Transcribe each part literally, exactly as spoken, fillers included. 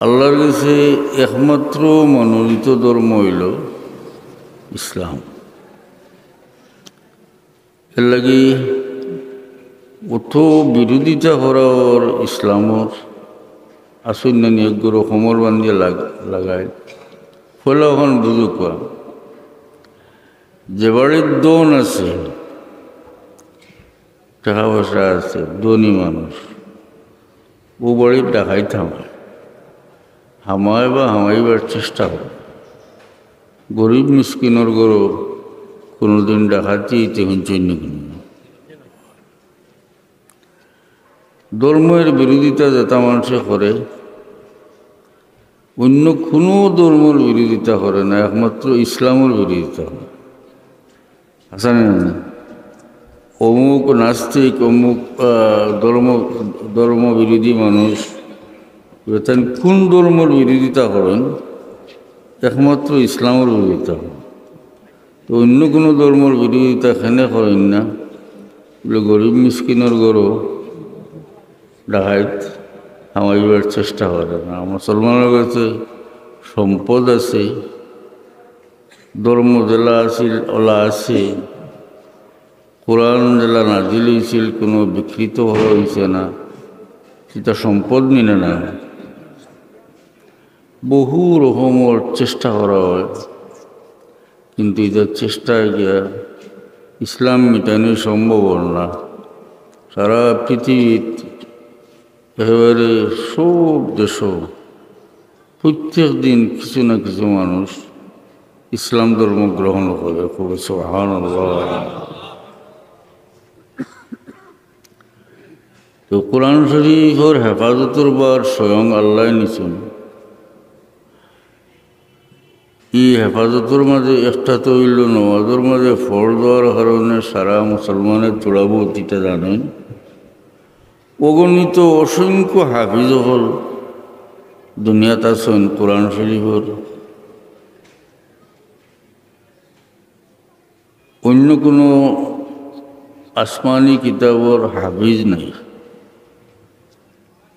আল্লাহর গেছে একমাত্র মনোনীত ধর্ম অইলো ইসলাম। এরলাগি অত বিরোধিতা করা অর ইসলামর, আছইন না নি, একগু কোমর বান্ধিয়া লাগ-, লাগাইল। পয়লা অখান বুঝউক্কা, যে বাড়িত ধন আছে, টেকা পয়সা আছে, ধনী মানুষ, অউ বাড়িত ডাকাইত হামায়। হামায় বা হামাইবার চেষ্টা করে। গরিব মিসকিনর ঘরো কুনুদিন ডাকাতি অইতে হুনছইন নি কুনু? ধর্মর বিরোধিতা যেতা মানষে করে, অইন্য কুনু ধর্মর বিরোধিতা করে না, একমাত্র ইসলামর বিরোধিতা করে। আছে না নি? অমুক নাস্তিক, অমুক, আহ, ধর্ম, ধর্ম বিরোধী মানুষ, তাইন কুন ধর্মর বিরোধিতা করইন? একমাত্র ইসলামর বিরোধিতা করইন। তো অইন্য কুনু ধর্মর বিরোধিতা কেনে করইন না? বলে, গরিব মিসকিনর ঘরো ডাকাইত হামাইবার চেষ্টা করে না। মুসলমানর গেছে সম্পদ আছে, ধর্ম যেলা আছিল অলা আছে, কোরআন যেলা নাজিল অইছিল, কুনু বিকৃত করা অইছে না, ইতা সম্পদ নি না? বহু রকমর চেষ্টা করা অয়, কিন্তু ইতা চেষ্টায় গিয়া ইসলাম মিটানি সম্ভব অর না। সারা পৃথিবীত একেবারে সব দেশো প্রত্যেক দিন কিছু না কিছু মানুষ ইসলাম ধর্ম গ্রহণ করে। কও সুবহানাল্লাহ। তো কোরআন শরীফর হেফাজতর ভার স্বয়ং আল্লায় নিছইন। ই হেফাজতর মাঝে একটা তো অইলো নমাজর মাঝে ফরজ অওয়ার কারণে সারা মুসলমানে থুড়া বউত ইতা জানইন। অগণিত অসংখ্য হাফিজ অকল দুনিয়াত আছইন কোরআন শরীফর। অইন্য কুনু আসমানি কিতাবর হাফিজ নাই।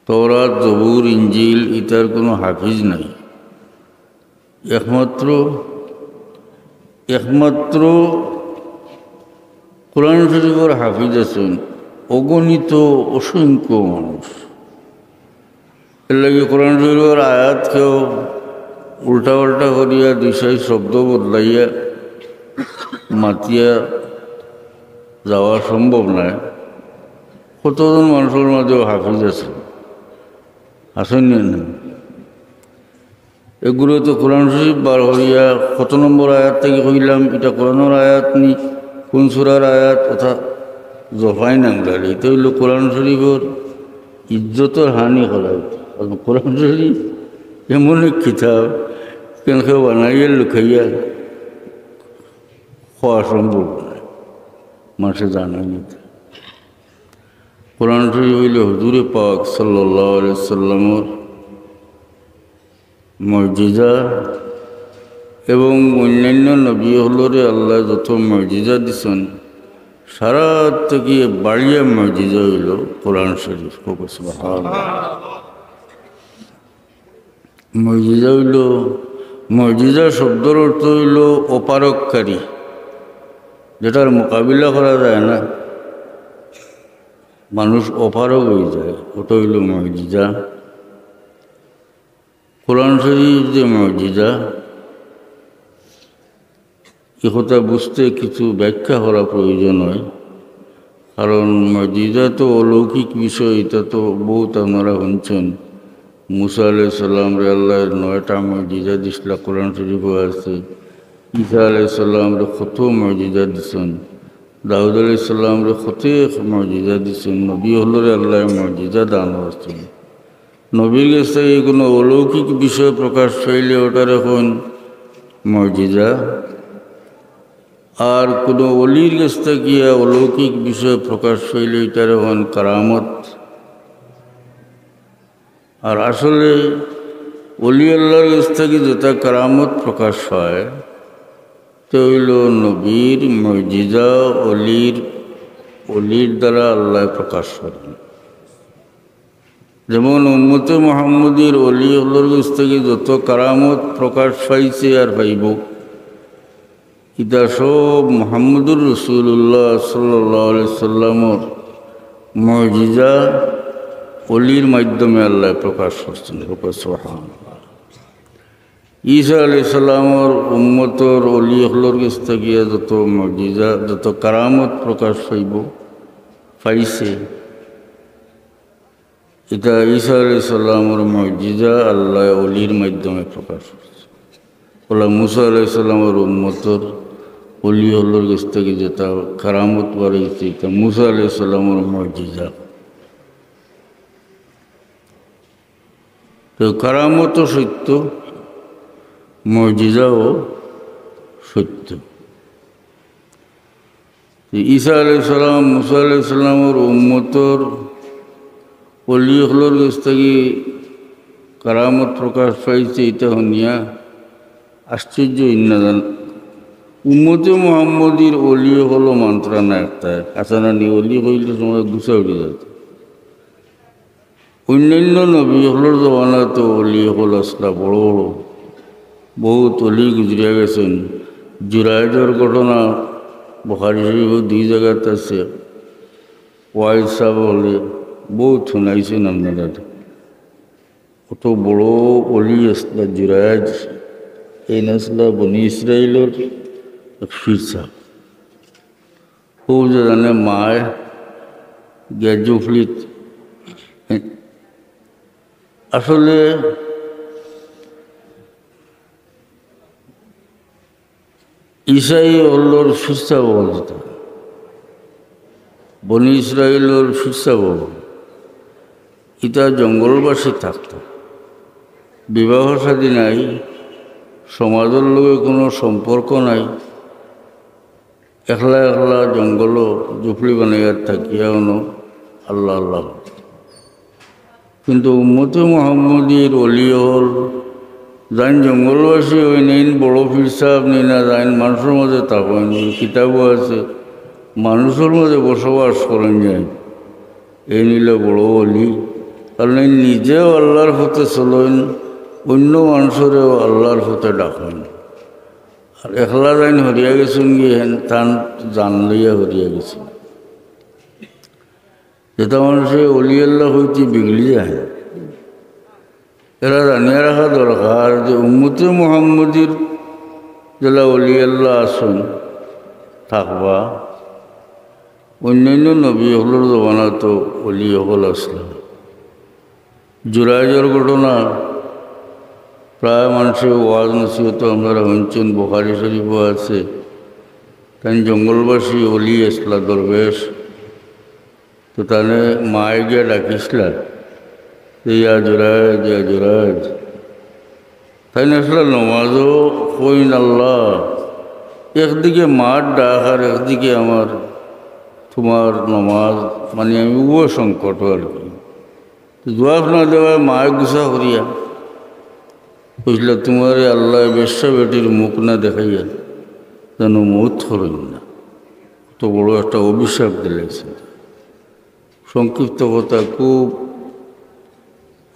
তওরাত, জবুর, ইঞ্জিল ইতার কুনু হাফিজ নাই। একমাত্র, একমাত্র কোরআন শরীফর হাফিজ আছইন অগণিত অসংখ্য মানুষ। এরলাগি কোরআন শরীফর আয়াত কেউ উল্টা পাল্টা করিয়া দুই চাইর শব্দ বদলাইয়া মাতিয়া যাওয়া সম্ভব নায়। কতজন মানষর মাঝেও হাফিজ আছে, আছইন নি না? এগুলো তো কোরআন শরীফ বার করিয়া কত নম্বর আয়াত থাকি কইলাম, ইটা কোরআনর আয়াত নি, কুন সূরার আয়াত, অতা জফাই নাংলালে। ইটা অইলো কোরআন শরীফর ইজ্জতর হানি করা। কারণ কোরআন শরীফ এমন এক কিতাব, কেনে কেউ বানাইয়া লুকাইয়া কওয়া সম্ভব নায়, মানষে জানইন না। কোরআন শরীফ অইলো হুজুরে পাক সাল্লাল্লাহু আলাইহি ওয়াসাল্লামর মুজিজা এবং অইন্যান্য নবী অকলরে আল্লায় যত মুজিজা দিছইন, সারা থাকি বাড়িয়া মুজিজা অইলো কোরআন শরীফ। কও সুবহানাল্লাহ। মুজিজা অইলো, মুজিজা শব্দর অর্থ অইলো অপারগকারী, যেটার মোকাবিলা করা যায় না, মানুষ অপারগ অইযায়, অটা অইলো মুজিজা। কোরআন শরীফ যে মুজিজা, ই কথা বুঝতে কিছু ব্যাখ্যা করা প্রয়োজন অয়, কারণ মুজিজা তো অলৌকিক বিষয়, ইটা তো বউত আপনারা হুনছইন। মুসা আলাইহিস সালামরে আল্লায় নয়টা মুজিজা দিছলা, কোরআন শরীফো আছে। ঈসা আলাইহিস সালামরে কত মুজিজা দিছইন, দাউদ আলাইহিস সালামরে কত এক মুজিজা দিছইন, নবী অকলরে আল্লায় মুজিজা দান করছইন। নবীর গেছ থাকি কুনু অলৌকিক বিষয় প্রকাশ পাইলে অটারে কইন মুজিজা। আর কুনু অলির গেছ থাকি অলৌকিক বিষয় প্রকাশ পাইলে ইটারে কইন কারামত। আর আসলে অলি আল্লাহর গেছ থাকি যেটা কারামত প্রকাশ পায়, তে অইলো নবীর মুজিজা, অলির, অলির দ্বারা আল্লায় প্রকাশ করেন। যেমন উম্মতে মুহাম্মদীর অলি অকলর গেছ থাকি যত কারামত প্রকাশ পাইছে আর পাইবো, ইতা সব মুহাম্মদুর রাসূলুল্লাহ সাল্লাল্লাহু আলাইহি সাল্লামর মুজিজা অলির মাধ্যমে আল্লায় প্রকাশ করছইন। সুবহানাল্লাহ। ঈসা আলাইহিস সালামর উম্মতর অলি অকলর গেছ থাকিয়া যত মুজিজা, যত কারামত প্রকাশ পাইবো, পাইছে, ইতা ঈসা আলাইহিস সালামর মুজিজা আল্লায় অলির মাধ্যমে প্রকাশ করছে। অলা মুসা আলাইহিস সালামর উম্মতর অলি অকলর গেছ থাকি যেতা কারামত বারইছে, ইতা মুসা আলাইহিস সালামর মুজিজা। তো কারামতও সত্য, মুজিজাও সত্য। তো ঈসা আলাইহিস সালাম, মুসা আলাইহিস সালামর উম্মতর অলি অকলর গেছ থাকি কারামত প্রকাশ পাইছে, ইতা হুনিয়া আশ্চর্য ইন্না জান। উম্মতে মুহাম্মদীর অলি অকলও মানতরা না একটায়। আচ্ছা না নি, অলি কইলে সময় গুছা উঠি যাইত। অইন্যান্য নবী অকলর জমানাত তো অলি অকল আছলা, বড় বড় বউত অলি গুজরিয়া গেছইন। জুরাইজর ঘটনা বুখারী শরীফো দুই জাগাত আছে। ওয়াইজ সাব অকলে বউত হুনাইছইন আপনারারে। অত বড় অলি আছলা জুরাইজ, এইন আছলা বনি ইসরাইলর এক পীর সাব। অউ যে জানে মায় গিয়া জুফলিত। আসলে ইসাই অকলর পীর সাব অকল যেতা, বনি ইসরাইলর পীর সাব অকল, ইতা জঙ্গলবাসী থাকতা। বিবাহ শাদী নাই, সমাজর লগে কুনু সম্পর্ক নাই। একলা একলা জঙ্গলো জুফলি বানাইয়া থাকিয়া অনো আল্লাহ আল্লাহ। কিন্তু উম্মতে মুহাম্মদীর অলি অকল, যাইন জঙ্গলবাসী অইন, এইন বড় পীর সাব নি না, যাইন মানষর মাঝে থাকইন, কিতাবো আছে, মানষর মাঝে বসবাস করইন যাইন। এইন অইলা বড় অলি, কারণ এইন নিজেও আল্লাহর পথে চলইন, অইন্য মানষরেও আল্লাহর পথে ডাকইন। আর একলা যাইন হরিয়া গেছইন গি, হেন তান জান লইয়া হরিয়া গেছইন। যেতা মানষে অলি আল্লাহ কইতে বিগড়ি যায়, এরা জানিয়া রাখা দরকার যে উম্মতে মুহাম্মদীর যেলা অলি আল্লাহ আছইন, থাকবা, অইন্যান্য নবী অকলর জমানাত তো অলি অকল আছলা। জুরাইজর ঘটনা প্রায় মানষে ওয়াজ নসিহতো আপনারা হুনছইন, বুখারী শরীফো আছে। তাইন জঙ্গলবাসী অলি আছলা, দরবেশ। তো তানে মায় গিয়া ডাকছিলা, যে, "ইয়া জুরাইজ, ইয়া জুরাইজ।" তাইন আছলা নমাজো, কইন, "আল্লাহ, একদিকে মার ডাক আর একদিকে আমার, তুমার নমাজ, মানে আমি উভয় সংকটো আর কি।" তো জুয়াব না দেওয়ায় মায় গুসা করিয়া কইছলা, "তুমারে আল্লায় বেশ্যা বেটির মুখ না দেখাইয়া যেন মউত করইন না।" অত বড় একটা অভিশাপ দিলাইছইন। সংক্ষিপ্ত কথা, খুব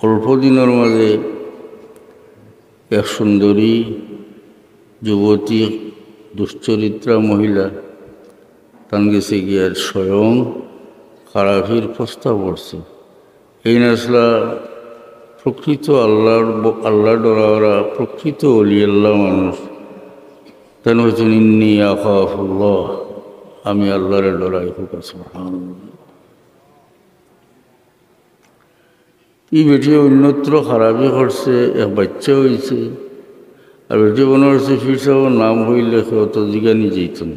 অল্প দিনর মাঝে এক সুন্দরী যুবতী, দুশ্চরিত্রা মহিলা, তান গেছে গিয়া স্বয়ং খারাপির প্রস্তাব করছে। এইন আছলা প্রকৃত আল্লাহর ব-, আল্লাহ ডরাওয়ালা, প্রকৃত অলি আল্লাহ মানুষ। তাইন কইছইন, "ইন্নী আখাফুল্লাহ, আমি আল্লাহরে ডরাই।" কউক্কা সুবহানাল্লাহ। ই বেটিয়ে অন্যত্র খারাপি করছে, এক বাইচ্চা অইছে, আর বেটিয়ে মনে করছে পীর সাবর নাম অইলে কেউ তো জিগানি যাইত না।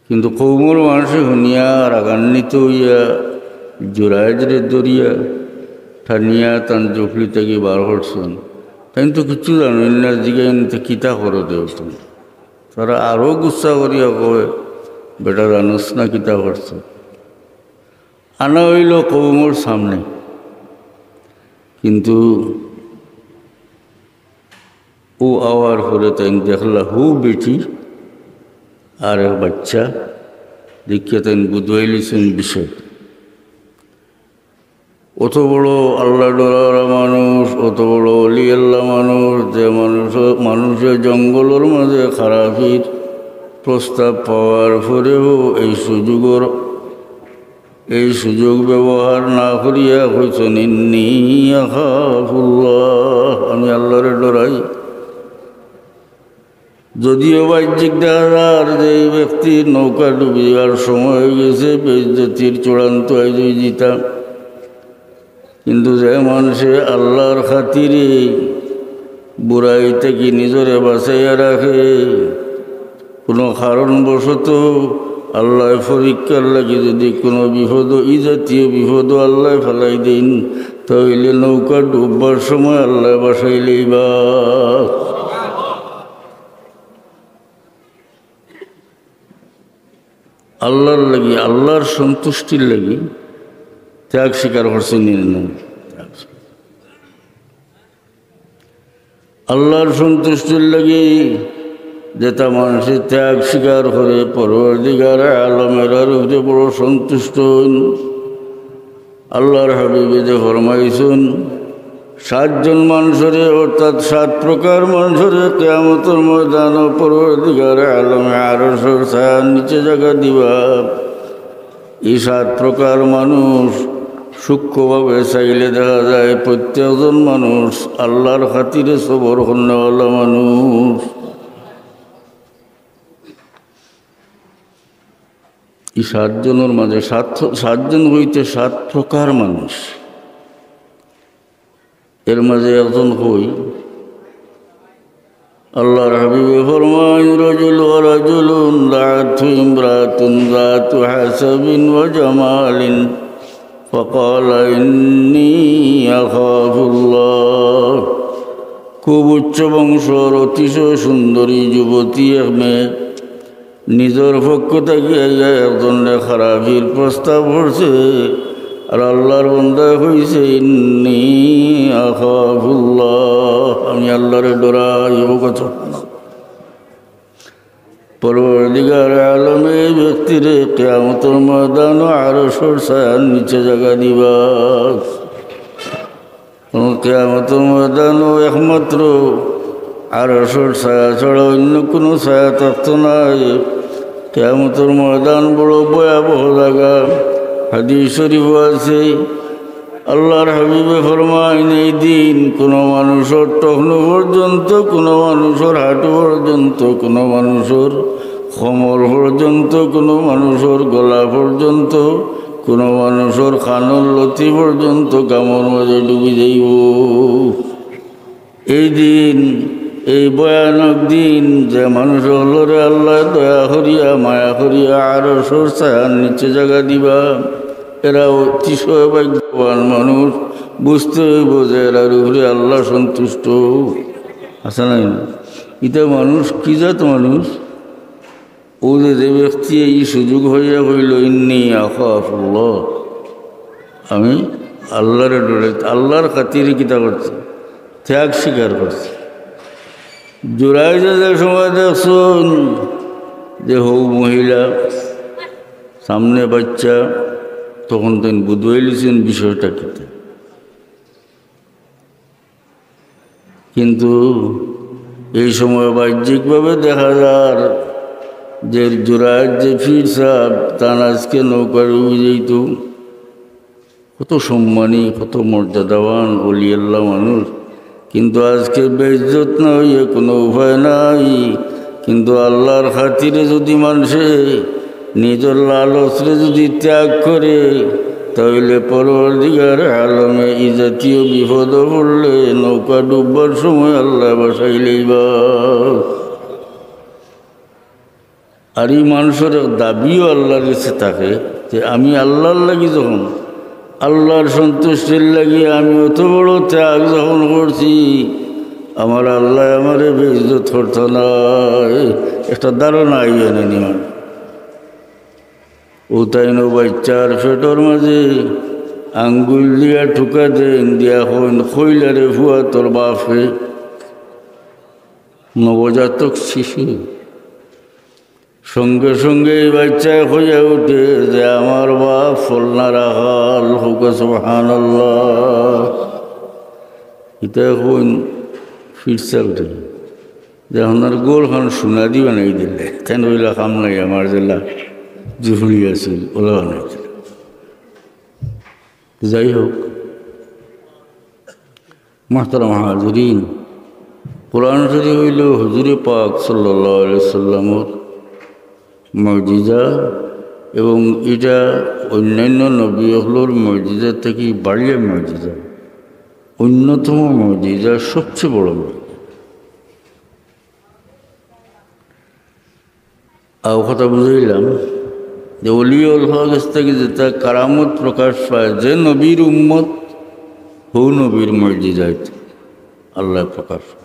কিন্তু কওমর মানষে হুনিয়া রাগান্বিত অইয়া জুরাইজরে ধরিয়া টানিয়া তান জুফলি থাকি বার করছইন। তাইন তো কিচ্ছু জানইন না, জিগাইন তো কিতা করো দেও তুমি। তারা আরো গুসা করিয়া কয়, "বেটা জানোস না কিতা করছো?" আনা অইলো কওমর সামনে, কিন্তু অউ আওয়ার পরে তাইন দেখলা হউ বেটি আর এক বাইচ্চা, দেখিয়া তাইন বুঝাইলিছইন বিষয়। অত বড় আল্লাহ ডরাওয়ালা মানুষ, অত বড় অলি আল্লাহ মানুষ, যে মানুষ, মানুষে জঙ্গলর মাঝে খারাপির প্রস্তাব পাওয়ার পরেও এই সুযোগর, এই সুযোগ ব্যবহার না করিয়া কইছইন, "ইন্নী আখাফুল্লাহ, আমি আল্লাহরে ডরাই।" যদিও বাহ্যিক দেখা যার যে এই ব্যক্তির নৌকা ডুবিবার সময় অই গেছে, বেইজ্জতির চূড়ান্ত আইজ অই যিতা, কিন্তু যে মানষে আল্লাহর খাতিরে বুরাই থাকি নিজরে বাঁচাইয়া রাখে, কুনু কারণবশত আল্লায় পরীক্ষার লাগি যুদি কুনু বিপদ, ই জাতীয় বিপদ আল্লায় ফালাই দেইন, তা অইলে নৌকা ডুববার সময় আল্লায় বাঁচাইলাইবা। আল্লাহর লাগি, আল্লাহর সন্তুষ্টির লাগি ত্যাগ স্বীকার করছইন নি না? আল্লাহর সন্তুষ্টির লাগি যেতা মানষে ত্যাগ স্বীকার করে, পরওয়ারদিগারে আলম এরার উপরে বড় সন্তুষ্ট অইন। আল্লাহর হাবিবে যে ফরমাইছইন, সাতজন মানষরে, অর্থাৎ সাত প্রকার মানষরে কিয়ামতর ময়দানো পরওয়ারদিগারে আলমে আরশর ছায়ার নিচে জাগা দিবা। ই সাত প্রকার মানুষ সূক্ষ্মভাবে চাইলে দেখা যায় প্রত্যেকজন মানুষ আল্লাহর খাতিরে সবর করনেওয়ালা মানুষ। ই সাতজনর মাঝে সাত, সাতজন অইতে সাত প্রকার মানুষ। এর মাঝে একজন কই, আল্লাহর হাবিবে ফরমাইন, "রাজুল ওয়া রাজুলুন দাআতহু ইমরাতুন যাতু হাসাবিন ওয়া জামালিন ফাকালা ইন্নী আখাফুল্লাহ।" খুব উচ্চ বংশর অতিশয় সুন্দরী যুবতী এক মেয়ে নিজর পক্ষ থাকি আইয়া একজনরে খারাপির প্রস্তাব করছে, আর আল্লাহর বন্দায় কইছে, "ইন্নী আখাফুল্লাহ, আমি আল্লাহরে ডরাই।" ও কথা। পরওয়ারদিগার আলমে এই ব্যক্তিরে কিয়ামতর ময়দানো আরশর ছায়ার নিচে জাগা দিবা। কারণ কিয়ামতর ময়দানো একমাত্র আরশর ছায়া ছাড়া অন্য কুনু ছায়া থাকতো নায়। কিয়ামতর ময়দান বড় ভয়াবহ জাগা। হাদিস শরীফো আছে, আল্লাহর হাবিবে ফরমাইন, এই দিন কুনু মানুষর টখনু পর্যন্ত, কুনু মানুষর হাঁটু পর্যন্ত, কুনু মানুষর কোমর পর্যন্ত, কুনু মানুষর গলা পর্যন্ত, কুনু মানুষর কানর লতি পর্যন্ত ঘামর মাঝে ডুবি যাইবো। এই দিন, এই ভয়ানক দিন, যে মানুষ অকলরে আল্লায় দয়া করিয়া, মায়া করিয়া আরশর ছায়ার নিচে জাগা দিবা, এরা অতিশয় ভাগ্যবান মানুষ। বুঝতে অইবো যে এরার উপরে আল্লাহ সন্তুষ্ট। আছে না? ইতা মানুষ কি জাত মানুষ? অউ যে, যে ব্যক্তি এই সুযোগ পাইয়া কইল, "ইন্নী আখাফুল্লাহ", আমি আল্লাহরে ডরাই, আল্লাহর খাতিরে কিতা করছে? ত্যাগ স্বীকার করছে। জুরাইজে যে সময় দেখছইন যে হউ মহিলা, সামনে বাচ্চা, তখন তাইন বুঝাইলিছইন বিষয়টা কিতা। কিন্তু এই সময় বাহ্যিকভাবে দেখা যার যে জুরাইজ যে পীর সাব, তান আজকে নৌকা ডুবি যাইতো। কত সম্মানী, কত মর্যাদাবান অলি আল্লাহ মানুষ, কিন্তু আজকে বেইজ্জত না অইয়া কুনু উপায় নাই। কিন্তু আল্লাহর খাতিরে যুদি মানষে নিজর লালচরে যুদি ত্যাগ করে, তা অইলে পরওয়ারদিগার আলমে ই জাতীয় বিপদো পড়লে নৌকা ডুববার সময় আল্লায় বাঁচাইলাইবা। আর ই মানষর এক দাবিও আল্লাহর গেছে থাকে যে আমি আল্লাহর লাগি যখন, আল্লাহর সন্তুষ্টির লাগি আমি অত বড় ত্যাগ যখন করছি, আমার আল্লায় আমারে বেইজ্জত করতা নায়, একটা ধারণা আইয়া নেনি মানে। অউ তাইন অউ বাইচ্চার পেটর মাঝে আঙ্গুল দিয়া ঠুকা দেইন, দিয়া কইন, "কইলা রে ফুয়া তোর বাপরে।" নবজাতক শিশু, সঙ্গে সঙ্গে এই বাচ্চায় কইয়া উঠে যে, "আমার বাপ ফলনা রাখাল।" কউক্কা সুবহানাল্লাহ। ইতা কইন ফিরসা উঠে। যে আপনার গোল খান সোনা দি বানাই দিলে, তেন অইলা কাম নাই আমার যেলা জুহুরি আছিল, ওলা বানাই দিলে। যাই হোক, মুহতারাম হাজিরিন, কোরআন শরীফ অইল হুজুরে পাক সাল্লাল্লাহু আলাইহি ওয়াসাল্লামর মুজিজা, এবং ইটা অন্যান্য নবী অকলর মুজিজা থাকি বাড়িয়া মুজিজা, অন্যতম মুজিজা, সবচেয়ে বড় মুজিজা। আও কথা বুঝাইলাম যে অলি আল্লাহর গেছ থাকি যেটা কারামত প্রকাশ পায়, যে নবীর উম্মত, হউ নবীর মুজিজাত আল্লাহ প্রকাশ পায়।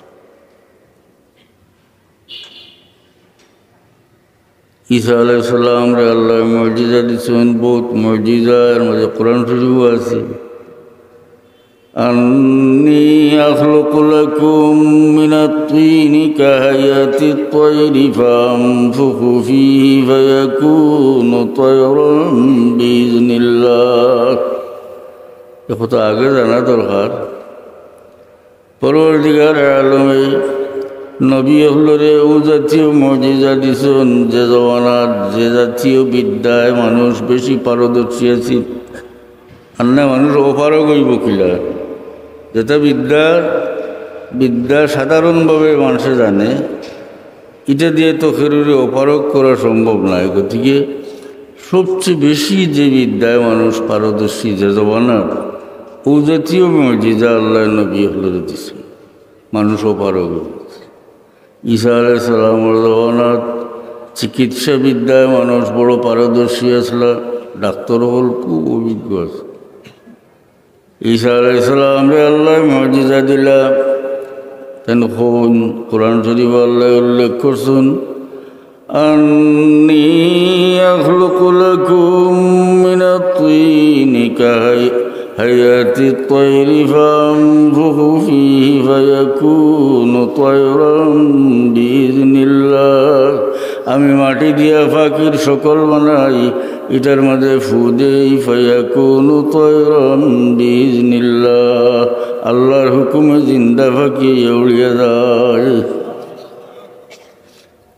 ঈসা আলাইহিস সালামরে আল্লাহ মুজিজা দিছইন, বহুত মুজিজা, এর মাঝে কোরআন শরীফও আছে। أني أخلق لكم من الطين كهيئة الطير فأنفخ فيه فيكون طيرا بإذن الله। এ কথা আগে জানা দরকার। পরওয়ারদিগার আলমে নবী অকলরে ও জাতীয় মুজিজা দিছইন, যে জমানাত যে জাতীয় বিদ্যায় মানুষ বেশি পারদর্শী আছিল, আর না মানুষ অপারগ অইবো কিলা? যেটা বিদ্যা, বিদ্যা সাধারণভাবে মানুষে জানে, ইটা দিয়া তো কেউরে অপারগ করা সম্ভব নায়। গতিকে সবচেয়ে বেশি যে বিদ্যায় মানুষ পারদর্শী যে জমানাত, ও জাতীয় মুজিজা আল্লাহ নবী অকলরে দিছইন, মানুষ অপারগ অইবো। ঈসা আলাইহিস সালামর জমানাত চিকিৎসা বিদ্যায় মানুষ বড় পারদর্শী আছলা, ডাক্তার অকল খুব অভিজ্ঞ আছে। ঈসা আলাইহিস সালামরে আল্লাহ মুজিজা দিলা, তেন কইন কোরআন শরীফ আল্লাহ উল্লেখ করছইন, أني أخلق لكم من الطين كهيئة الطير فأنفخ فيه فيكون طيرا بإذن الله। আমি মাটি দিয়া পাখির শকল বানাই, ইটার মাঝে ফু দেই, فيكون طيرا بإذن الله। আল্লাহর হুকুমে জিন্দা পাখি উড়িয়া যায়।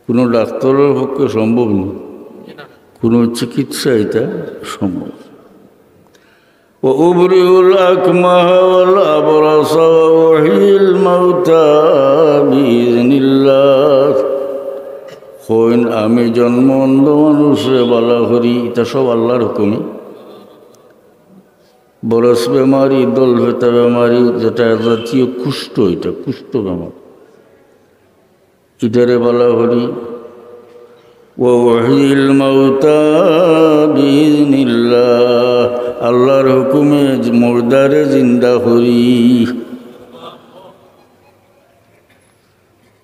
কোনো ডাক্তারর পক্ষে সম্ভব না, কোনো চিকিৎসা এটা সম্ভব। وأبرئ الأكمه والأبرص وأحيي الموتى بإذن الله। কইন আমি জন্ম অন্ধ মানুষরে বালা করি, ইটা সব আল্লাহর হুকুমে। বরস বেমারি, দলফেতা বেমারি, যেটা জাতীয় কুষ্ঠ, ইটা কুষ্ঠ বেমার, ইটারে বালা করি। وأحيي الموتى بإذن الله। আল্লাহর হুকুমে মুর্দারে জিন্দা করি।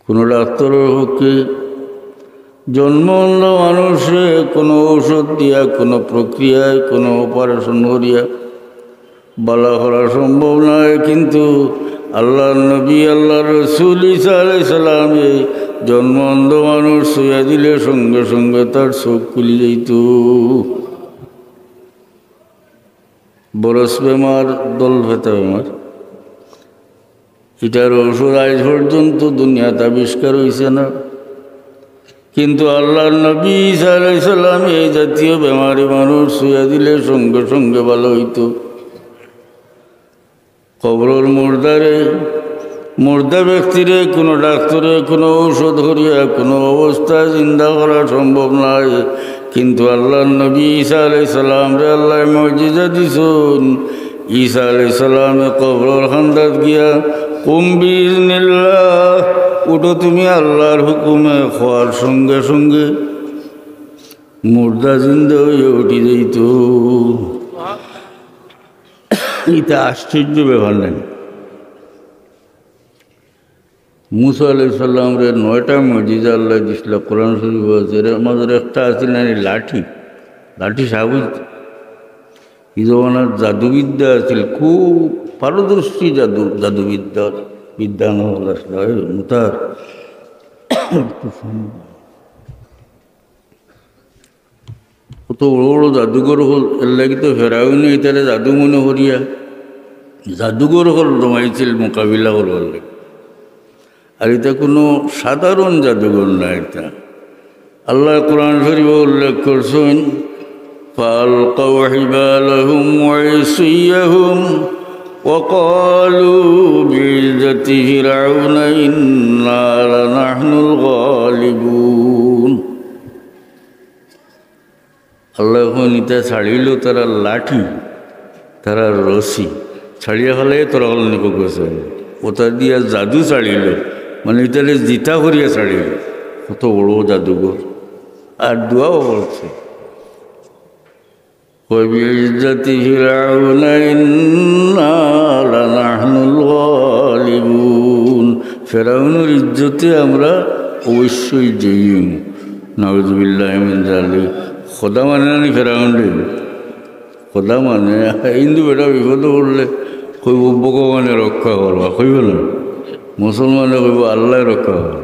কোনো ডাক্তারর পক্ষে জন্ম অন্ধ মানুষরে কোনো ঔষধ দিয়া, কোনো প্রক্রিয়ায়, কোনো অপারেশন করিয়া বালা করা সম্ভব নয়, কিন্তু আল্লাহর নবী, আল্লাহর রসুল ঈসা আলাইহিস সালামে জন্ম অন্ধ মানুষ ছুঁয়া দিলে সঙ্গে সঙ্গে তার চোখ খুলি যাইত। বরস বেমার, দলফেতা বেমার, ইটার ঔষধ আজ পর্যন্ত দুনিয়াত আবিষ্কার হইছে না। কিন্তু আল্লাহর নবী ঈসা আলাইহিস সালাম এই জাতীয় বেমারি মানুষ ছুঁয়া দিলে সঙ্গে সঙ্গে ভালো হইতো। কবরর মুর্দারে, মুর্দা ব্যক্তিরে কোনো ডাক্তারে কোনো ঔষধ করিয়া কোনো অবস্থায় জিন্দা করা সম্ভব নয়। কিন্তু আল্লাহর নবী ঈসা আলাইহিস সালামরে আল্লাহ মুজিজা দিছইন। ঈসা আলাইহিস সালামে কবরর কান্দাত গিয়া, "কুম বিইজনিল্লাহ, উঠো তুমি আল্লাহর হুকুমে," কওয়ার সঙ্গে সঙ্গে মুর্দা জিন্দা হইয়া উঠি যাইত। ইটা আশ্চর্য ব্যাপার নায়? মুসা আলাইহিস সালামরে নয়টা মুজিজা আল্লাহ দিছলা, কোরআন শরীফ আছে, এর মাঝে একটা আছিল না, এই লাঠি, লাঠি সাবুত। এই জমানার জাদুবিদ্যা আছিল, খুব পারদর্শী জাদু, জাদুবিদ্যা, বিদ্যান হল আসলে, এই মুতার। কত বড় বড় জাদুঘর অকল, এর লাগি তো ফেরাউনে ইতারে জাদু মনে করিয়া জাদুঘর অকল জমাইছিল মোকাবিলা করবার লাগি। আর ইতা কুনু সাধারণ জাদুঘর না, ইতা আল্লায় কোরআন শরীফো উল্লেখ করছইন, فألقوا حبالهم وعصيهم وقالوا بعزة فرعون إنا لنحن الغالبون। আল্লায় কইন, ইতা ছাড়িল তারার লাঠি, তারার রশি, ছাড়িয়া ফালাই তারা অকল নিকো গেছে। ওটা দিয়া জাদু ছাড়িল, মানে ইতারে জিতা করিয়া ছাড়িল। কত বড় জাদুঘর। আর দোয়াও করছে, وبعزة فرعون إنا لنحن الغالبون। ফেরাউনের ইজ্জতে আমরা অবশ্যই জয়ী অইমু। নাউজুবিল্লাহি মিন যালিক। খোদা মানে না নি ফেরাউনরে? খোদা মানে, হিন্দু বেটা বিপদো পড়লে কইবো, "ভগবানে রক্ষা করবা", কইবো না? মুসলমানে কইবো, "আল্লায় রক্ষা করবা।"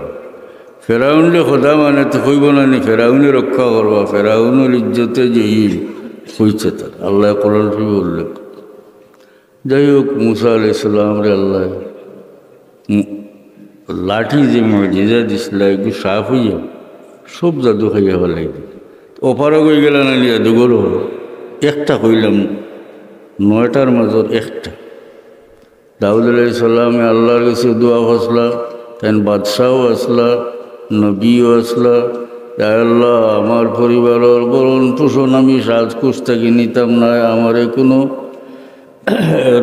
ফেরাউনরে খোদা মানে তো কইবো না নি, "ফেরাউনে রক্ষা করবা, ফেরাউনের ইজ্জতে জয়ী অইছে তারা।" আল্লায় কোরআন শরীফো উল্লেখ। যাই হোক, মুসা আলাইহিস সালামরে আল্লায় মু-, লাঠি যে মুজিজা দিছলা, এগু সাফ অইয়া সব জাদু খাইয়া ফালাই দিল। অপারগ অইগেলা না নি জাদুঘর? একটা কইলাম, নয়টার মাজর একটা। দাউদ আলাইহিস সালামে আল্লার গেছে দোয়া করছলা, তাইন বাদশাও আছলা, নবীও আছলা। ইয়া আল্লাহ, আমার পরিবারর ভরণ পোষণ আমি সাজকুজ থাকি নিতাম নায়, আমারে কুনু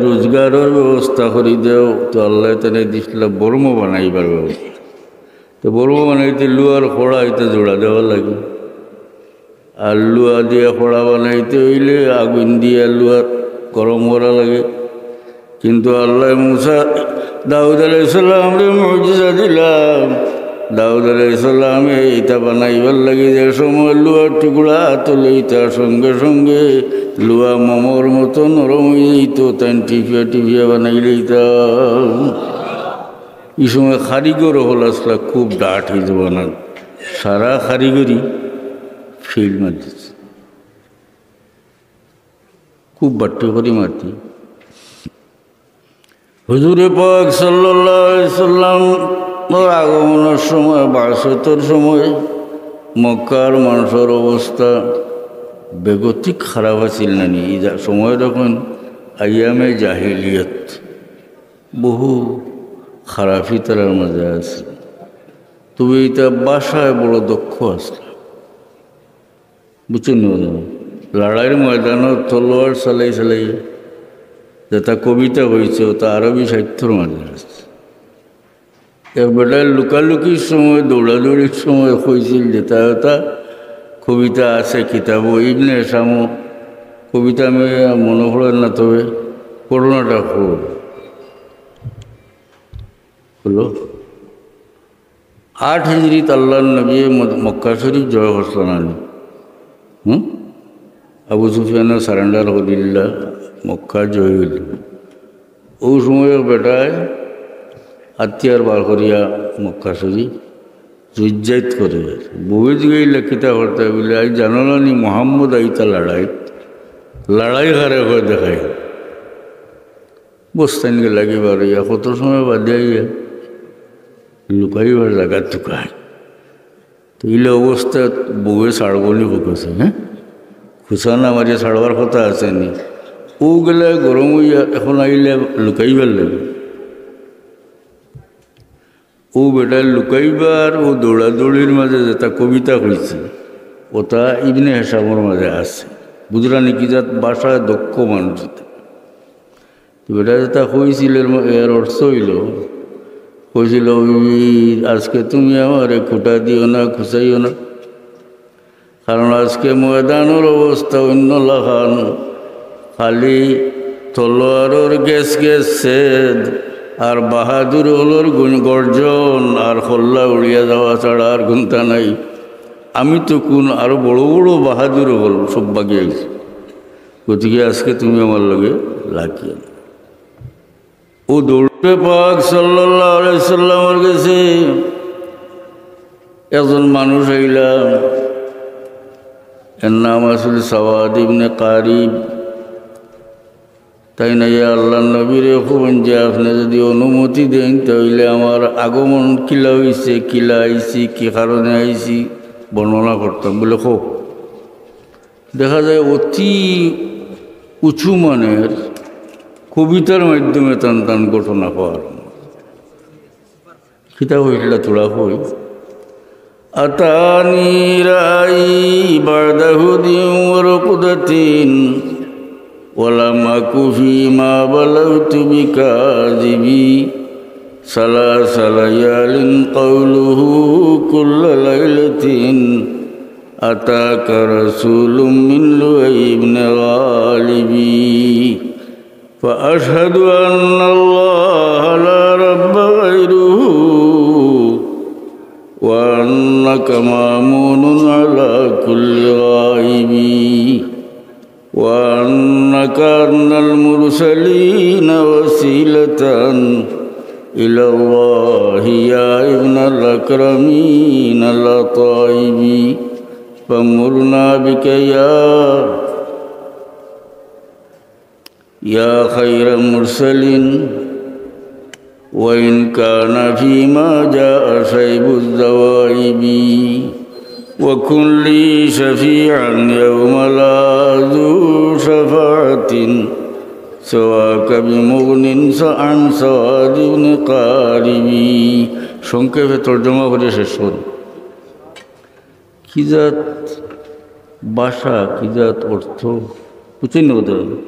রোজগারর ব্যবস্থা করি দেও। তো আল্লায় তানে দিছলা বর্ম বানাইবার ব্যবস্থা। তো বর্ম বানাইতে লুয়ার খড়া ইতা জোড়া দেওয়া লাগে। আর লুয়া দিয়া খড়া বানাইতে অইলে আগুন দিয়া লুয়া গরম করা লাগে। কিন্তু আল্লায় মুসা, দাউদ আলাইহিস সালামরে মুজিজা দিলা। দাউদ আলাইহিস সালামে ইতা বানাইবার লাগি যে সময় লুয়ার টুকরা আতো লইতা, সঙ্গে সঙ্গে লুয়া মোমর মতো নরম অইযিতো, তাইন টিপিয়া টিপিয়া বানাইলিতা। ই সময় কারিগর অকল আছলা খুব ডাট ই জমানাত, সারা কারিগরি ফেইল মারছে, খুব বাট্টি করি মারতে। হুজুরে পাক সাল্লাল্লাহু আলাইহি সাল্লামর আগমনর সময়, বাসতর সময় মক্কার মানষর অবস্থা বেগতিক খারাপ আছিল না নি? ই যা-, সময় তখন আইয়ামে জাহিলিয়ত, বহু খারাপি তারার মাঝে আছে। তবে ইতা ভাষায় বড় দক্ষ আছে। বুঝছইন নি বাজান? লড়াইর ময়দানো তলোয়ার চালাই চালাই যেটা কবিতা কইছে, ওটা আরবি সাহিত্যর মাঝে আছে। এক বেটায় লুকালুকির সময়, দৌড়াদৌড়ির সময় কইছিল, যেটা ওটা কবিতা আছে কিতাবো, ইবনে হিশামও। কবিতা আমি মনো পড়ের না, তবে ঘটনাটা কই। হলো, আট হিজরিত আল্লার নবীয়ে ম-, মক্কা শরীফ জয় করছলা না নি? হুম? আবু সুফিয়ানে surrender করিলিলা, মক্কা জয় অইল। অউ সময় এক বেটায় হাতিয়ার বার করিয়া মক্কা শরীফ জুইজ্জাইত করে। বউয়ে জিগাইলা, "কিতা করতায়?" বুলে, "আইজ জানো না নি, মোহাম্মদ আইতা লড়াইত।" লড়াই কারে কয় দেখাই। বস্তাইন গেলাগি বারইয়া কত সময় বাদে আইয়া লুকাইবার জাগা তুকায়। তো ইলা অবস্থাত বউয়ে ছাড়বো নি কইছে, হ্যাঁ? খুসা না মারিয়া ছাড়বার কথা আছে নি? অউ গেলা গরম অইয়া এখন আইলা লুকাইবার লাগি। অউ বেটায় লুকাইবার, অউ দৌড়াদৌড়ির মাঝে যেটা কবিতা কইছে, ওটা ইবনে হিশামর মাঝে আছে। বুঝরা নি, কি জাত ভাষায় দক্ষ মানুষ ইতা। তো বেটায় যেটা কইছিল, এর ম-, এর অর্থ অইলো, কইছিল, "ওই, আজকে তুমি আমারে খুটা দিও না, খুসাইও না।" কারণ আজকে ময়দানর অবস্থা অইন্য লাখান, খালি তলোয়ারর গেছ গেছ ছেদ আর বাহাদুর অকলর গুন-, গর্জন আর কল্লা উড়িয়া যাওয়া ছাড়া আর কুন্তা নাই। আমি তো কুন আরো বড় বড় বাহাদুর অকল সব ভাগি আইছি। গতিকে আজকে তুমি আমার লগে লাগিও না। অউ দৌড়ে পাক সাল্লাল্লাহু আলাইহি সাল্লামর গেছে একজন মানুষ আইলা, এর নাম আছিল সাওয়াদ ইবনে কারিব। তাইন আইয়া আল্লাহর নবীরে কইন যে, "আপনে যুদি অনুমতি দেইন, তে অইলে আমার আগমন কিলা অইছে, কিলা আইছি, কি কারণে আইছি, বর্ণনা করতাম।" বলে, "কও।" দেখা যায় অতি উঁচু মানের কবিতার মাধ্যমে তান তান ঘটনা কওয়ার। কিতা কইলা থুড়া কই। أتاني رأيي بعد هدى ورقدة، ولم أك فيما بلغت بكاذب. ثلاث ليال قوله كل ليلة، أتاك رسول من لؤي بن غالب. فأشهد أن الله لا رب غيره، وأنك مأمون على كل غائب، وأنك أدنى المرسلين وسيلة إلى الله يا ابن الأكرمين الأطايب. فمرنا بك يا يا خير مرسل، وإن كان فيما جاء شيب الذوائب. وكن لي شفيعا يوم لا ذو شفاعة سواك بمغن عن سواد بن قارب. সংক্ষেপে তর্জমা করে শেষ করি। কি জাত ভাষা, কি জাত অর্থ, বুঝছইন নি কথা?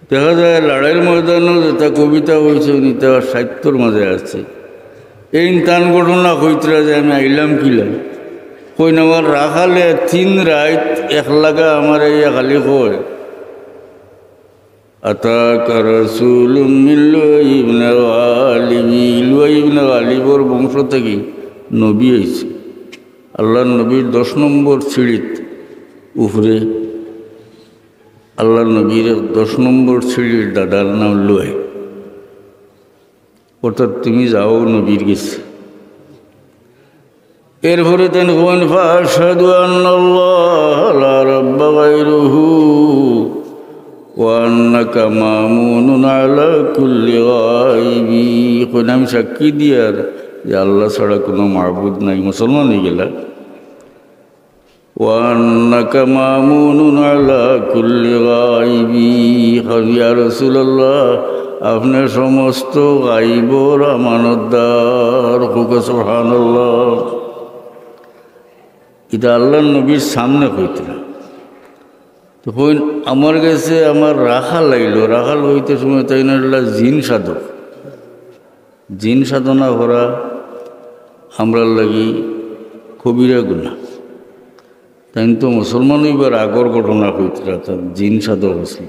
দেখা যায় লড়াইর ময়দানো যেটা কবিতা কইছে, ইটা সাহিত্যর মাঝে আছে। এইন তান ঘটনা কইতরা যে আমি আইলাম কিলা। কইন আমার রাখালে তিন রাইত এক লাগা আমারে ইয়া খালি কয়, أتاك رسول من لؤي بن غالب। লুয়াই ইবনে গালিবর বংশ থাকি নবী আইছে। আল্লাহর নবীর দশ নম্বর সিঁড়িত উপরে আল্লাহর নবীর দশ নম্বর সিঁড়ির দাদার নাম লুয়াই। অর্থাৎ তুমি যাও নবীর গেছে। এরপরে তাইন কইন, فأشهد أن الله لا رب غيره وأنك مأمون على كل غائب। কইন, আমি সাক্ষী দিয়ার যে আল্লাহ ছাড়া কোনো মাবুদ নাই, মুসলমান অইগেলা। وأنك مأمون على كل غائب। ইয়া রাসূলুল্লাহ, আপনে সমস্ত গাইবর আমানতদার। কউক্কা সুবহানাল্লাহ। ইটা আল্লাহর নবীর সামনে কইতরা। তো কইন, আমার গেছে আমার রাখাল আইলো, রাখাল অইতে সময় তাইন আইলা জিন সাধক। জিন সাধনা করা আমরার লাগি কবিরা গুনাহ। তাইন তো মুসলমান অইবার আগর ঘটনা কইতরা, তাইন জিন সাধক আছিল।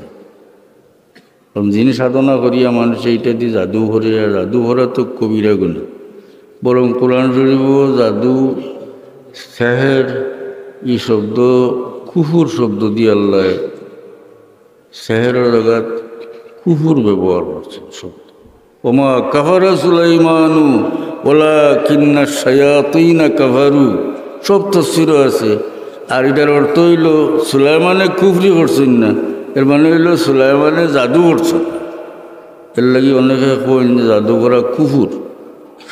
কারণ জিন সাধনা করিয়া মানুষে ইটা দি জাদু করে, আর জাদু করা তো কবিরা গুনাহ। বরং কোরআন শরীফও জাদু, সেহের, ই শব্দ কুফুর শব্দ দি আল্লাহ সেহেরর জাগাত কুফুর ব্যবহার করছেন শব্দ। وما كفر سليمان ولكن الشياطين كفروا। সব তফসিরও আছে। আর ইটার অর্থ অইলো সুলাইমানে কুফরি করছইন না, এর মানে অইলো সুলাইমানে জাদু করছইন। এর লাগি অনেকে কইন যে জাদু করা কুফুর,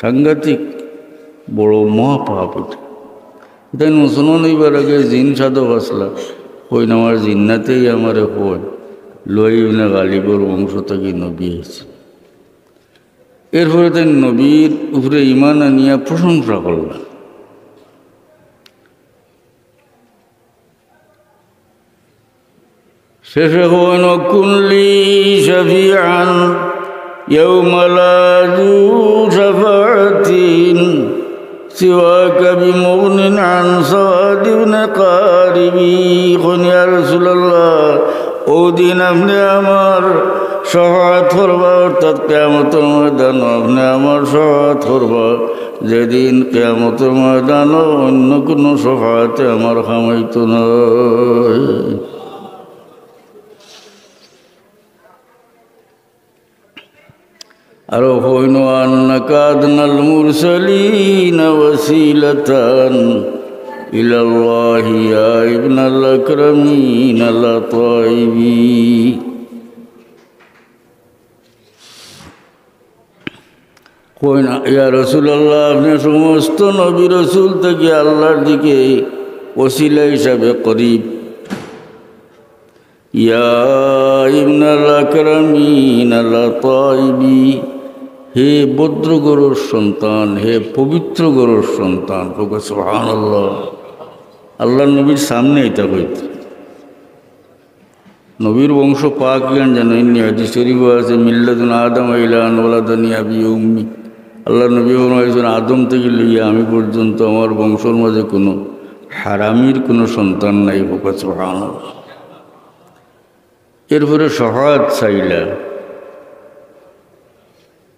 সাংঘাতিক বড় মহাপাপ ইটা। তাইন মুসলমান অইবার আগে জিন সাধক আছলা, কইন আমার জিন্নাতেই আমারে কইন, লুয়াই ইবনে গালিবর বংশ থাকি নবী আইছে। এরপরে তাইন নবীর উপরে ঈমান আনিয়া প্রশংসা করলা। শেষে কইন, وكن لي شفيعا يوم لا ذو شفاعة سواك بمغن عن سواد بن قارب। কইন, ইয়া রাসূলুল্লাহ, অউ দিন আপনে আমার শাফাআত করবা, অর্থাৎ কিয়ামতর ময়দানো আপনে আমার শাফাআত করবা, যেদিন কিয়ামতর ময়দানো অন্য কুনু শাফাআতে আমার কাম অইতো নায়। আরো কইন, وأنك أدنى المرسلين وسيلة إلى الله يا ابن الأكرمين لطائبي। কইন, ইয়া রাসূলুল্লাহ, আপনে সমস্ত নবী রাসূল থাকি আল্লাহর দিকে ওসিলা হিসাবে করিব। ইয়া ইবনাল আকরামিন আলা তাইবি, হে ভদ্র ঘরর সন্তান, হে পবিত্র ঘরর সন্তান। কউক্কা সুবহানাল্লাহ। আল্লাহর নবীর সামনে ইতা কইতা। নবীর বংশ পাক ইখান জানো, ইন্নি হাদিস শরীফ আছে, মিল্লাদুন আদম ইলা আন ওয়ালাদানি আবি ওয়া উম্মি। আল্লাহর নবী ফরমাইছইন, আদম থাকি লইয়া আমি পর্যন্ত আমার বংশর মাঝে কুনু হারামির কুনু সন্তান নাই। কউক্কা সুবহানাল্লাহ। এরপরে শাফাআত চাইলা।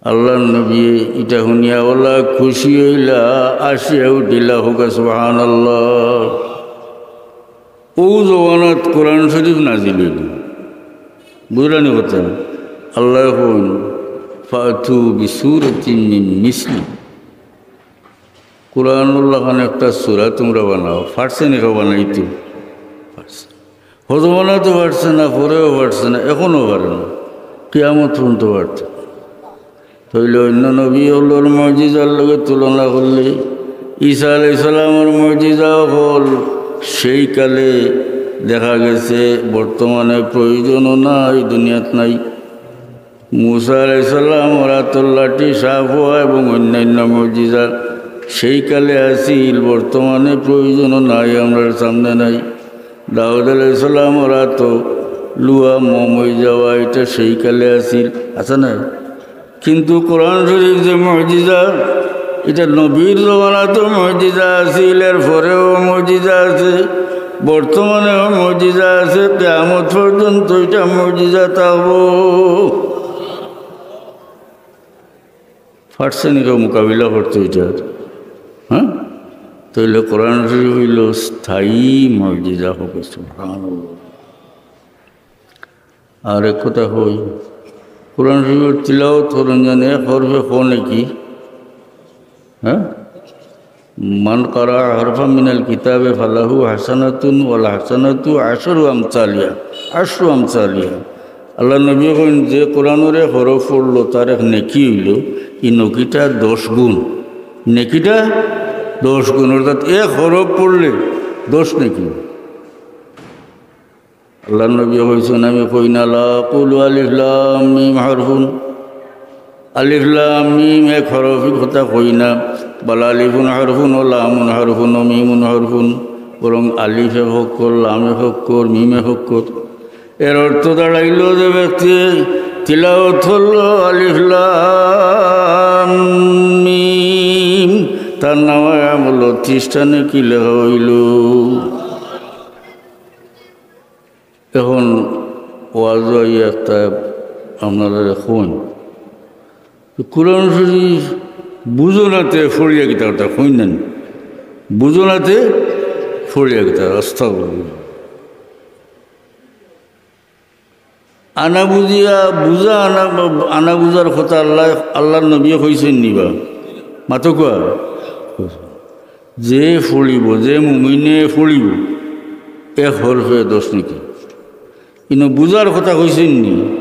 আল্লাহর নবী ইটা হুনিয়া অলা খুশি অইলা, আসিয়া উঠিলা। কউক্কা সুবহানাল্লাহ। অউ জমানাত কোরআন শরীফ নাজিল অইল। বুঝলা নি কথা? আল্লায় কইন, "ফাতু বিসূরাতিম মিন মিসলি।" কোরআনর লাখান একটা সূরা তুমরা বানাও। পারছে নি কেউ বানাইতো? পারছে। হউ জমানাত তো পারছে না, পরেও পারছে না, এখনো পারে না, কিয়ামত পর্যন্ত পারতো না। তাইলে অইন্য নবী অকলর মুজিজার লগে তুলনা করলে, ঈসা আলাইহিস সালামর মুজিজা অকল সেই কালে দেখা গেছে, বর্তমানে প্রয়োজনও নাই, দুনিয়াত নাই। মুসা আলাইহিস সালামর আতর লাঠি সাফ অওয়া এবং অইন্যান্য মুজিজা সেই কালে আছিল, বর্তমানে প্রয়োজনও নাই, আমরার সামনে নাই। দাউদ আলাইহিস সালামর আতো লুয়া মম অই যাওয়া, ইটা সেই কালে আছিল, আছে না? কিন্তু কোরআন শরীফ যে মুজিজা, ইটা নবীর জমানাতো মুজিজা আছিল, এর পরেও মুজিজা আছে, বর্তমানেও মুজিজা আছে, কিয়ামত পর্যন্ত ইটা মুজিজা থাকবো। পারছে নি কেউ মোকাবিলা করতো ইটার? হ্যাঁ? তাইলে কোরআন শরীফ অইলো স্থায়ী মুজিজা। কউক্কা সুবহানাল্লাহ। আর এক কথা কই, কোরআন শরীফর তিলাওয়াত করইন যেন এক হরফে ক নেকি, হ্যাঁ? মান কারা হরফাম মিনাল কিতাবে ফালাহু হাসানাতুন ওয়াল হাসানাতু আশরু আমসালিহা, আশরু আমসালিহা। আল্লাহর নবী কইন, যে কোরআনর এক হরফ পড়লো, তার এক নেকি অইলো, ই নেকিটা দশ গুণ, নেকিটা দশ গুণ, অর্থাৎ এক হরফ পড়লে দশ নেকি। আল্লাহর নবী কইছইন, আমি কই না, লা আকুলু আলিফ লাম মিম হরফুন, আলিফ লাম মিম এক হরফর কথা কই না, বাল আলিফুন হরফুন ও লামুন হরফুন ও মিমুন হরফুন, বরং আলিফ এক অক্ষর, লাম এক অক্ষর, মিম এক অক্ষর। এর অর্থ দাঁড়াইলো যে ব্যক্তি তিলাওয়াত করলো আলিফ লাম মিম, তার নামায় আমলো ত্রিশটা নেকি লেখা অইলো। এখন ওয়াজো আইয়া একটা আপনারারে কইন, কোরআন শরীফ বুঝো না তে পড়িয়া কিতা করতা, কইন না নি? বুঝো না তে পড়িয়া কিতা, আস্তাগফিরুল্লাহ। আনা বুঝিয়া, বুঝা আনা, আনা বুঝার কথা আল্লাহ, আল্লাহর নবীয়ে কইছইন নি বা? মাতউক্কা। যে পড়িবো, যে মুমিনে পড়িবো, এক হরফে দশ নেকি। ইনো বুঝার কথা কইছইন নি,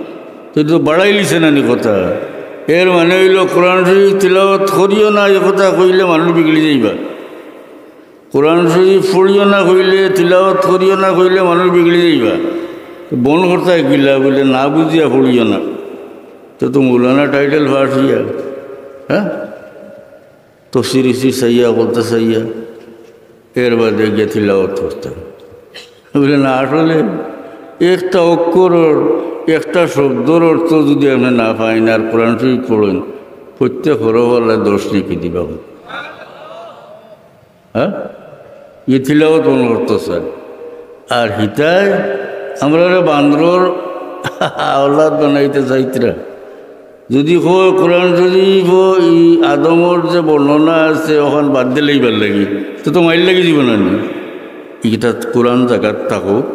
তো, তো বাড়াইলিছে না নি কথা। এর মানে অইলো, কোরআন শরীফ তিলাওয়াত করিও না, ই কথা কইলে মানুষ বিগড়ি যাইবা। কোরআন শরীফ পড়িও না কইলে, তিলাওয়াত করিও না কইলে মানুষ বিগড়ি যাইবা। তো বন্ধ করতা কিলা, বুলে না বুঝিয়া পড়িও না। তো, তো মৌলানা টাইটেল পাস অইয়া, হ্যাঁ? তফসির উফসির চাইয়া, করতা চাইয়া, এর বাদে গিয়া তিলাওয়াত করতা। বুলে না, আসলে একটা অক্ষরর, একটা শব্দর অর্থ যদি আপনে না পাইন আর কোরআন শরীফ পড়ইন, প্রত্যেক হরফ আল্লায় দশ নেকি দিবা। হ্যাঁ? ই তিলাওয়াত মনো করতো স্যার। আর হিতায় আমরারে বান্দরর আওলাদ বানাইতা চাইতরা। যদি কয় কোরআন শরীফো ই আদমর যে বর্ণনা আছে, অখান বাদ দিলাইবার লাগি, তো, তো মাইর লাগি যাইবো না নি? ইটা কোরআন জাগাত থাকউক,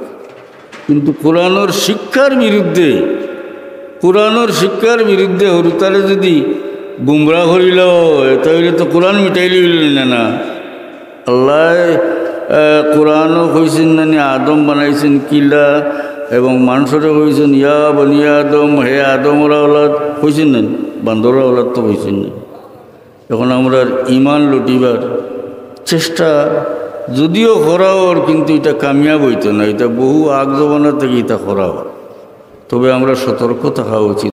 কিন্তু কোরআনর শিক্ষার বিরুদ্ধে, কোরআনর শিক্ষার বিরুদ্ধে হুরুতারে যদি গুমরা করিলা অয়, তাইলে তো কোরআন মিটাইলিলো অইলো না, না? আল্লায় আহ, কোরআনও কইছইন না নি আদম বানাইছইন কিলা, এবং মানষরে কইছইন, "ইয়া বনি আদম, হে আদমর আওলাদ", কইছইন না নি? বান্দরর আওলাদ তো কইছইন না। এখন আমরার ইমান লুটিবার চেষ্টা যদিও করা অর, কিন্তু ইটা কামিয়াব অইতো না। ইটা বহু আগ জমানা থাকি ইটা করা অর। তবে আমরা সতর্ক থাকা উচিত।